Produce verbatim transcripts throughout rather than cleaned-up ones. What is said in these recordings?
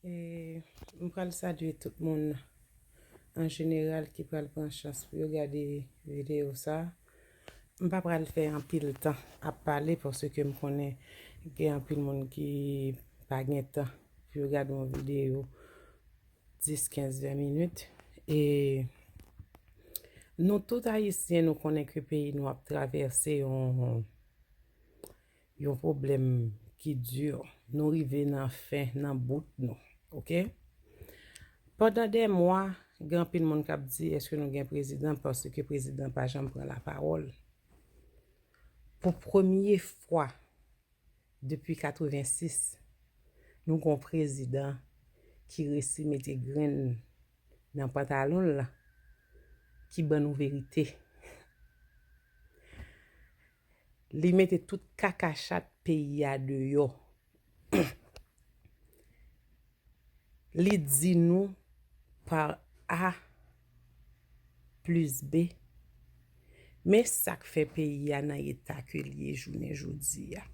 E, m pral salye tout moun an jeneral ki pral pran chans pou yo gade videyo sa. M pa pral fè anpil tan ap pale paske m konnen gen anpil moun ki pa gen tan pou yo gade yon videyo dis, kenz, ven minit. E nou tout Ayisyen, nou konnen ke peyi nou ap travèse yon, yon pwoblèm ki di. Nou rive nan fen, nan bout nou, oke? Pandan dè mwa, gen anpil moun k ap di, èske nou gen prezidan? Paske prezidan pa janm pran lapawòl. Pou premye fwa depi katrevensis, nou gen yon prezidan ki resi mete grenn nan pantalon l, ki ban nou verite. Li mete tout kaka chat peyi a deyò. Li di nou pa A plis B. Men sa k fè peyi a nan eta ke l ye jounen jodi a.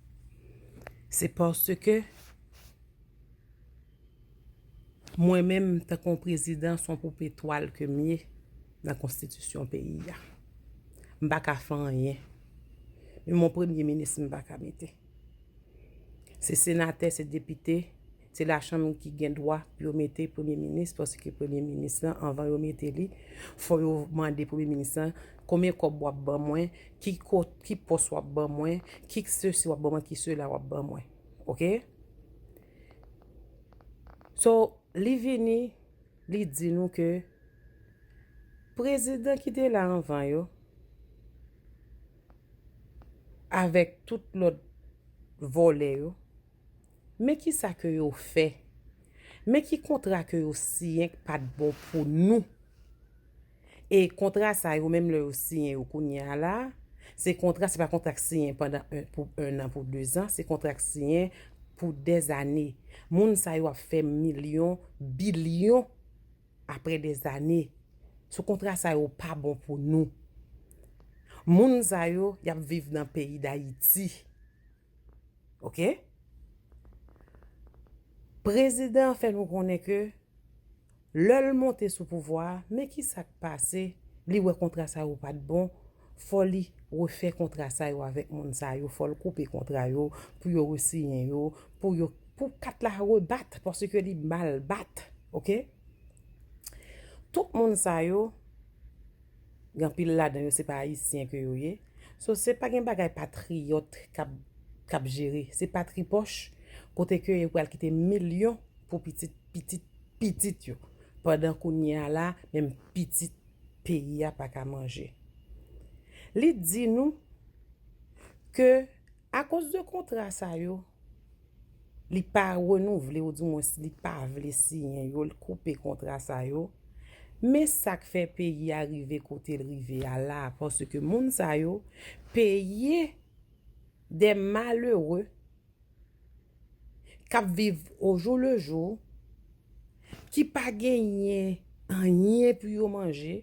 Se paske mwen menm, tankou yon prezidan, se yon poupe twal ke m ye nan konstitisyon peyi a. M pa ka fè anyen. Menm yon premye minis, m pa ka mete. Se senatè, se depite, se lachanm ki gen dwa pou yo mete premye minis, paske premye minis lan, anvan yo mete li, fò yo mande premye minis lan, konbyen kòb w ap ban mwen, ki ko-, ki pòs w ap ban mwen, ki sesi w ap ban mwen, ki sela w ap ban mwen. Oke? So, li vini, li di nou ke prezidan ki te la anvan yo, avèk tout lòt vòlè yo, men ki sa ke yo fè? Men ki kontra ke yo siyen k pa t bon pou nou? E kontra sa yo, menm lè yo siyen yo kounye a la, se kontra, se pa kontra k siyen pandan en, pou en an, pou dezan, se kontra k siyen pou dèzane. Moun sa yo ap fè milyon, bilyon apre dèzane. So kontra sa yo pa bon pou nou. Moun sa yo, y ap viv nan peyi Dayiti. Oke? Prezidan an fè nou konnen ke lè l monte sou pouvwa a, men ki sa k pase, li wè kontra sa yo pa t bon, fò li refè kontra sa yo avèk moun sa yo, fò l koupe kontra yo, pou yo resiyen yo, pou yo, pou kat la rebat, paske li mal bat, oke? Tout moun sa yo, gen anpil ladan yo, se pa ayisyen ke yo ye. So, se pa gen bagay patriyòt k ap, k ap jere. Se patripòch, kote ke yo pral kite milyon pou pitit, pitit, pitit yo. Pandan kounye a la, menm pitit peyi a pa ka manje. Li di nou ke akoz de kontra sa yo, li pa renouvle, oudimwens li pa vle siyen yo, li koupe kontra sa yo. Men sa k fè peyi a rive kote l rive a la, paske moun sa yo peye de malere k ap viv au jour le jour, ki pa genyen anyen pou yo manje.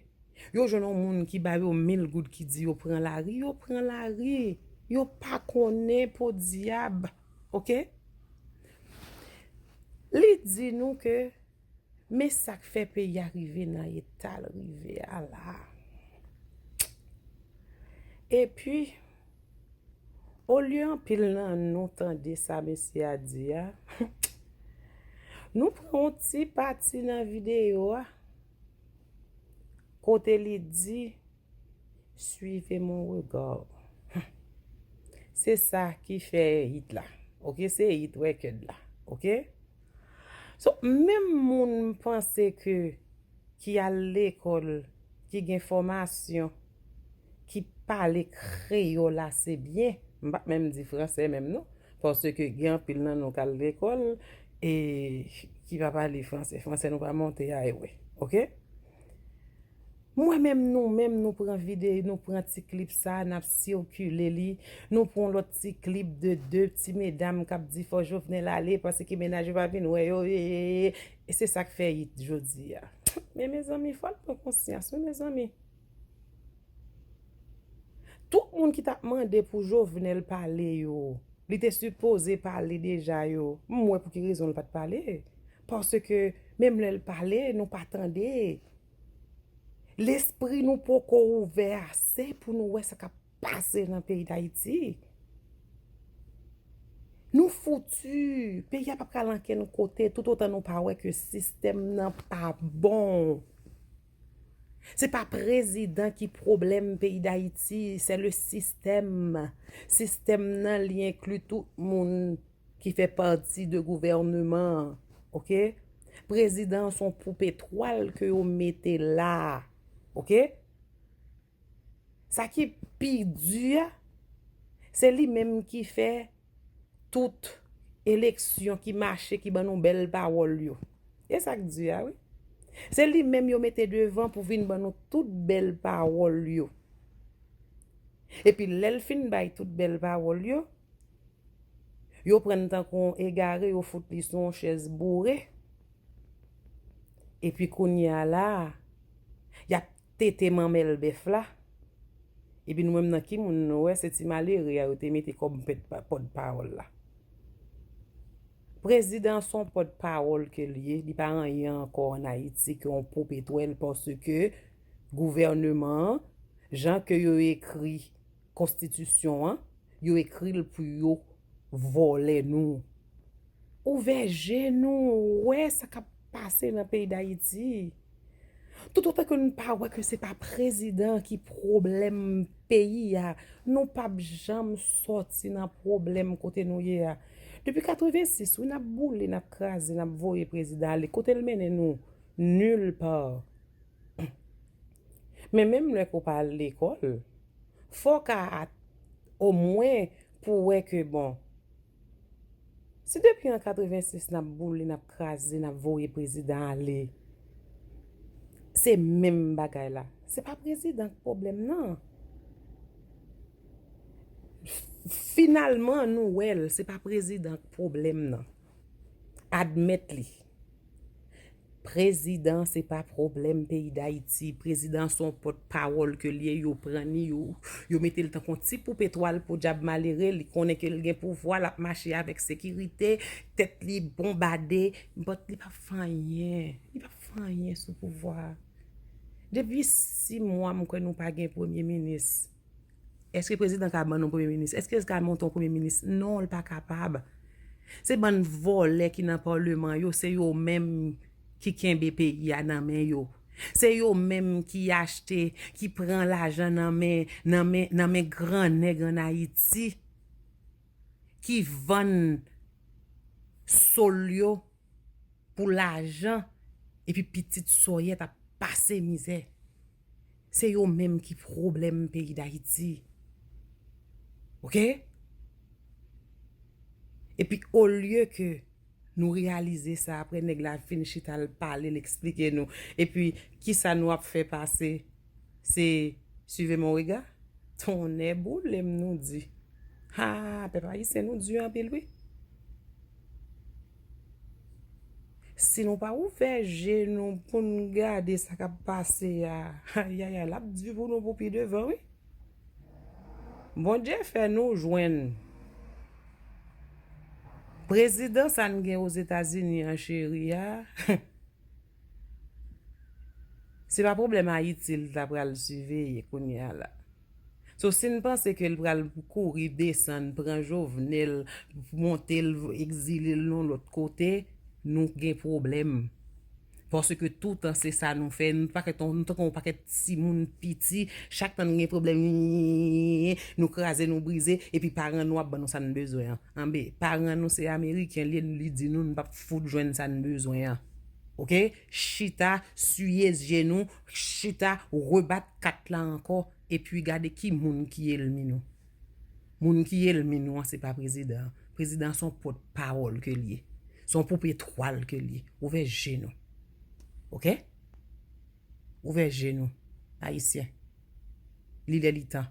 Yo jwenn yon moun ki ba yo mil goud, ki di yo pran lari, yo pran lari. Yo pa konnen podyab. Oke? Li di nou ke men sa k fè peyi a rive nan eta l rive a la. Epi, olye anpil nan nou tande sa mesye a di a, nou pran yon ti pati nan videyo a, kote li di, suivez mon regard. Se sa ki fè hit la. Oke, se hit record la. Oke? So, menm moun m panse ke, ki al lekòl, ki gen fòmasyon, ki pale kreyòl ase byen, m p ap menm di fransè menm non, paske gen anpil nan nou k al lekòl e ki pa pale fransè. Fransè nou pa monte a e wè. Oke? Mwen menm, nou menm, nou pran videyo, nou pran ti klip sa, n ap sikile li, nou pran lòt ti klip de de ti medam k ap di fò Jovenel ale, paske mennaj yo pa vin wè yo, e, e, e, e se sa k fè hit jodi a. Men mezanmi, fò n pran konsyans, wi, mezanmi. Tout moun ki t ap mande pou Jovenel pale yo, li te sipoze pale deja yo. M wè pou ki rezon l pa t pale. paske menm lè l pale, nou pa tande. Lespri nou poko ouvè ase pou nou wè sa k ap pase nan peyi Dayiti. Nou fouti. Peyi a pa pral ankenn kote toutotan nou pa wè ke sistèm nan pa bon. Se pa prezidan ki pwoblèm peyi Dayiti, c'est le système. Sistèm nan, li enkli tout moun ki fè pati de gouvènman an, oke? Prezidan an se yon poupe twal ke yo mete la, oke? Sa ki pi di a, se li menm ki fè tout eleksyon ki mache, ki ban nou bèl pawòl yo. E sa k di a, wi. Se li menm yo mete devan pou vin ban nou tout bèl pawòl yo. Epi lè l fin bay tout bèl pawòl yo, yo pran l tankou yon egare, yo fout li sou yon chèz boure. Epi kounye a la, y ap tete manmèl bèf la. Epi nou menm nan ki moun nou wè, se ti malere a yo te mete kòm pèt pa-, pòtpawòl la. Prezidan se yon pòtpawòl ke l ye, li pa anyen ankò ann Ayiti ke yon poupe twal paske gouvènman an, jan ke yo ekri konstitisyon an, yo ekri l pou yo vòlè nou. Ouvè je nou, wè sa k ap pase nan peyi Dayiti. Toutotan ke nou pa wè ke se pa prezidan ki pwoblèm peyi a, nou p ap janm sòti nan pwoblèm kote nou ye a. Depi katrevensis, wi, n ap boule, n ap kraze, n ap voye prezidan ale. Kote l mennen nou? Nulle part. Men menm lè ke w pa al lekòl, fò w ka at-, omwen pou w wè ke, bon, si depi an katrevensis n ap boule, n ap kraze, n ap voye prezidan ale, se menm bagay la. Se pa prezidan k pwoblèm nan. Finalman, nou wè l, se pa prezidan k pwoblèm nan. Admèt li. Prezidan se pa pwoblèm peyi Dayiti. Prezidan se yon pòtpawòl ke l ye, yo pran li, yo, yo mete l tankou yon ti poupe twal podyab malere, li konnen ke l gen pouvwa, l ap mache avèk sekirite, tèt li bonbade, but li p ap fè anyen. Li p ap fè anyen sou pouvwa a. Depi sis mwa, m kwè nou pa gen premye minis. Èske prezidan ka ban nou premye minis? Èske l ka monte yon premye minis? Non, l pa kapab. Se bann vòlè ki nan palman yo, se yo menm ki kenbe peyi a nan men yo. Se yo menm ki achte, ki pran lajan nan men, nan men, nan men gran nèg ann Ayiti, ki vann soul yo pou lajan, epi pitit sòyèt ap pase mizè. Se yo menm ki pwoblèm peyi Dayiti. Oke? Epi, olye ke nou reyalize sa, apre nèg la fin chita, l pale, l eksplike nou. Epi, kisa nou ap fè pase? Se suivez mon regard? Tonnè boule m, nou di. Ha, pèp ayisyen, nou di anpil, wi. Si nou pa ouvè je nou pou n gade sa k ap pase a, ayayay, l ap di pou nou pou pi devan, wi. Bondye fè nou jwenn prezidan sa n gen Ozetazini an, cheri a. Se pa pwoblèm Ayiti l ta pral siveye kounye a la. So, si n panse ke l pral kouri desann, pran Jovenel, monte l, egzile l nan lòt kote, nou gen pwoblèm. Paske toutan se sa nou fè, nou pakèt, nou tankou yon pakèt timoun piti, chak tan nou gen pwoblèm, nou kraze, nou brize, epi paran nou ap ban nou sa n bezwen an. Anben, paran nou se ameriken, li, li di nou, nou p ap fout jwenn sa n bezwen an. Oke? Chita, siye je nou, chita, rebat kat la ankò, epi gade ki moun ki elmi nou. Moun ki elmi nou an, se pa prezidan an. Prezidan an se yon pòtpawòl ke l ye. Se yon poupe twal ke l ye. Ouvè je nou. Oke? Ouvè je nou, Ayisyen. Li lè li tan.